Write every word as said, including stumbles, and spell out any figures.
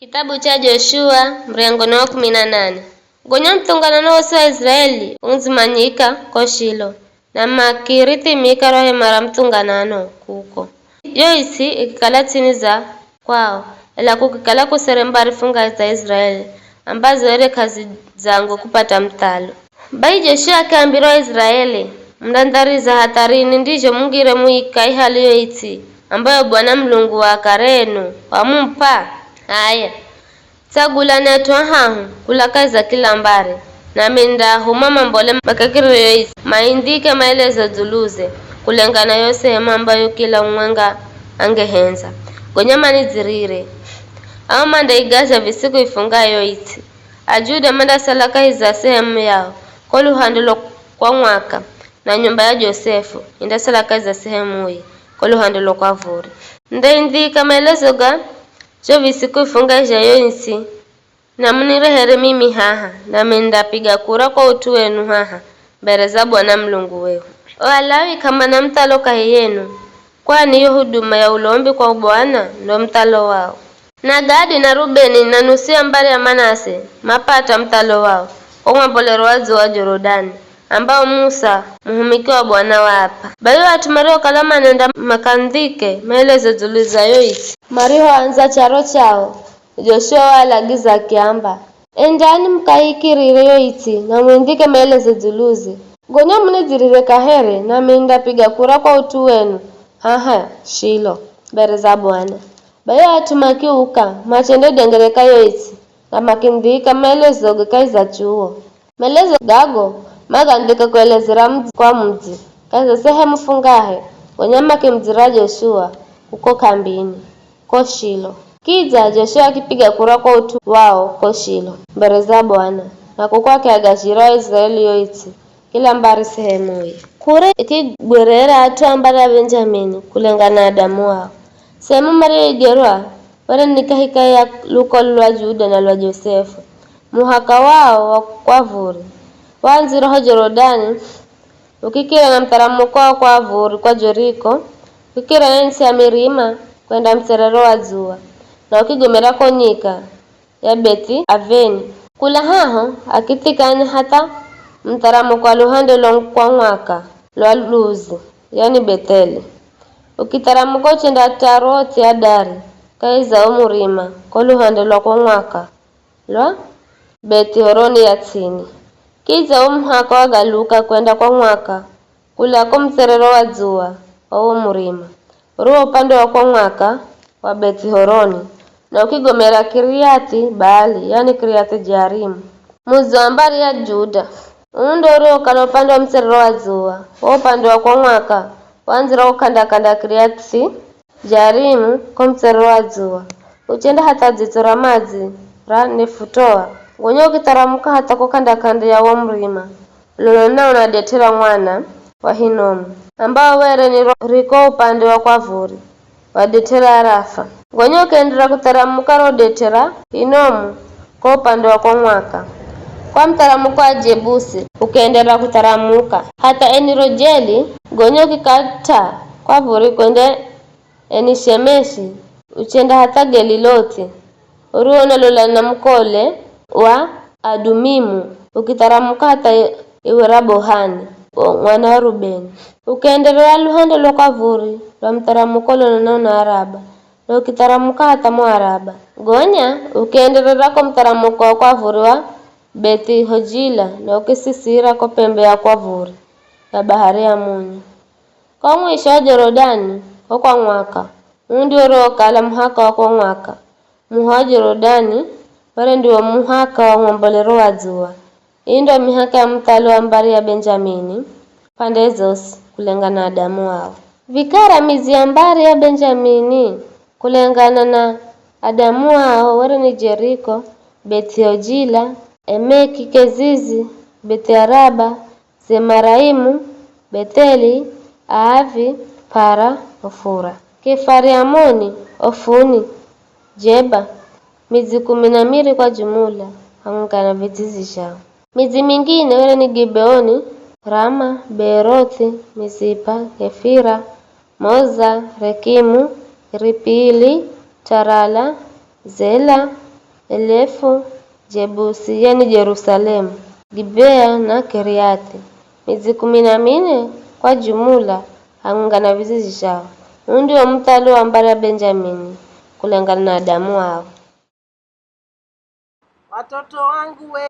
Kitabu cha Joshua, muryango ni wa kumi na nane. Gonya muthunganano wosi wa Israeli undzimanyika ko Shilo, na makirithimika ro hema ra muthunganano kuko. Yo its'i ikikala ts'ini za kwao, ela kukikala kusere mbari funga za Israeli, ambazo ere k'azidzangwe kupata muthalo. Bai Joshua akiambira o Israeli, "Mundandhariza hatha rini ndizho mungire muikaihale yo its'i ambayo Bwana Mulungu wa akare enu wamup'a? H'aya, tsagulani at'u ahahu kula kahi za kila mbari, nami nindaahuma mambole makakirire yo its'i, maindhike maelezo dzuluze, kulengana yo sehemu ambayo kila mumwenga angehendza. Gonya manidzirire." Ao mandaigazha visiku ifungayo yo its'i. Ajuda mandasala kahi za sehemu yao ko luhande lwa kwa mwaka, na nyumba ya Josefu indasala kahi za sehemu ii ko luhande lwa kwa vuri. Ndaindhika maelezo ga zho visiku ifungaizha yo its'i, na munirehere mimi haha, nami nindapiga kura kwa ut'u wenu haha mbere za Bwana Mulungu wehu. O Alawi k'amana muthalo kahi yenu, kwani yo huduma ya ulombi kwa Bwana ndo muthalo wao. Na Gadi na Rubeni na nusu ya mbari ya Manase mapata muthalo wao, ko mwambolero wa dzuwa wa Jorodani, ambao Musa, muhumiki wa Bwana, waap'a. Bai o at'u mariokala manenda makandhike maelezo dzulu za yo its'i, marihoandza charo chao, Joshua waalagiza akiamba, "Endani mukaikirire yo its'i na muindhike maelezo dzuluze. Gonya munidzirire kaheri, nami nindapiga kura kwa ut'u wenu haha Shilo, mbere za Bwana." Bai o at'u makiuka, machende dengereka yo its'i, na makindhika maelezoge kahi za chuwo. Maelezo gago magandhika kuelezera mudzi kwa mudzi, kahi za sehemu fungahe, gonya makimudzira Joshua kuko k'ambini, ko Shilo. Kidza Joshua akipiga kura kwa ut'u wao ko Shilo, mbere za Bwana, na kuko akiagazhira Aisiraeli yo its'i, kila mbari sehemuye. Kura ikigwerera at'u a mbari ya Benjamini kulengana na adamu wao. Sehemu mariyoigerwa were ni kahikahi ya lukolo lwa Juda na lwa Josefu, muhaka wao wa kwa vuri. Waandzira ho Jorodani, ukikira na mutharamuko wa kwa vuri kwa Jeriko, ukikira na ntsi ya mirima kwenda mutserero wa dzuwa, na ukigomera ko nyika ya Beth'aveni. Kula haho akithikanya hatha mutharamuko wa luhande lwa kwa mwaka lwa Luzi, yani Betheli, ukitharamuka uchenda Taroti Adari kahi za wo murima ko luhande lwa kwa mwaka lwa Beth'horoni ya ts'ini. Kidza wo muhaka wagaluka kwenda kwa mwaka kula ko mutserero wa dzuwa wa wo murima uriwo upande wa kwa mwaka wa Beth'horoni, na ukigomera Kiriathi Baali, yani Kiriathi Jearimu. Mudzi wa mbari ya Juda, uu ndo uriwokala upande wa mutserero wa dzuwa, wo upande wa kwa mwaka, wandzira ukandakanda Kiriathi Jearimu ko mutserero wa dzuwa, uchenda hatha dzitso ra madzi ra Nefutoa, gonya ukitharamuka hatha ko kandakanda ya wo murima, ulo nao na det'e ra mwana wa Hinomu, ambao were ni ro riko upande wa kwa vuri wa det'e ra Arafa. Gonya ukienderera kutharamuka ro det'e ra Hinomu ko upande wa kwa mwaka, kwa mutharamuko wa Jebusi, ukienderera kutharamuka hatha Enirojeli, gonya ukikat'a kwa vuri kwende Enishemeshi, uchenda hatha Geliloti, uriwo unalolana na mukole wa Adumimu, ukitharamuka hatha iwe ra Bohani, wo mwana wa Rubeni. Ukienderera luhande lwa kwa vuri lwa mutharamuko ulolana na Araba, na ukitharamuka hatha mo Araba. Gonya ukienderera ko mutharamuko wa kwa vuri wa Beth'hojila, na ukisisira ko pembe ya kwa vuri ya bahari ya Munyu. Ko mwisho wa Jorodani, ko kwa mwaka, uu ndio uriwokala muhaka wa ko mwaka. Muho wa Jorodani were ndiwo muhaka wa mwambolero wa dzuwa. Ii ndo mihaka ya muthalo wa mbari ya Benjamini, pande zosi, kulengana na adamu wao. Vikara midzi ya mbari ya Benjamini, kulengana na adamu wao, were ni Jeriko, Beth'hojila, Emeki Kezizi, Beth'araba, Zemaraimu, Betheli, Aavi, Para, Ofura, Kefariamoni, Ofuni, Jeba, midzi kumi na miri kwa jumula, hamwenga na vidzidzi zhao. Midzi mingine were ni Gibeoni, Rama, Beerothi, Mizipa, Kefira, Moza, Rekimu, Ripili, Tarala, Zela, Elefu, Jebusi, yani Jerusalemu, Gibea na Kiriathi, midzi kumi na mine kwa jumula, hamwenga na vizizi zhao. Uu ndio muthalo wa mbari ya Benjamini, kulengana na adamu wao. Watoto wangu we,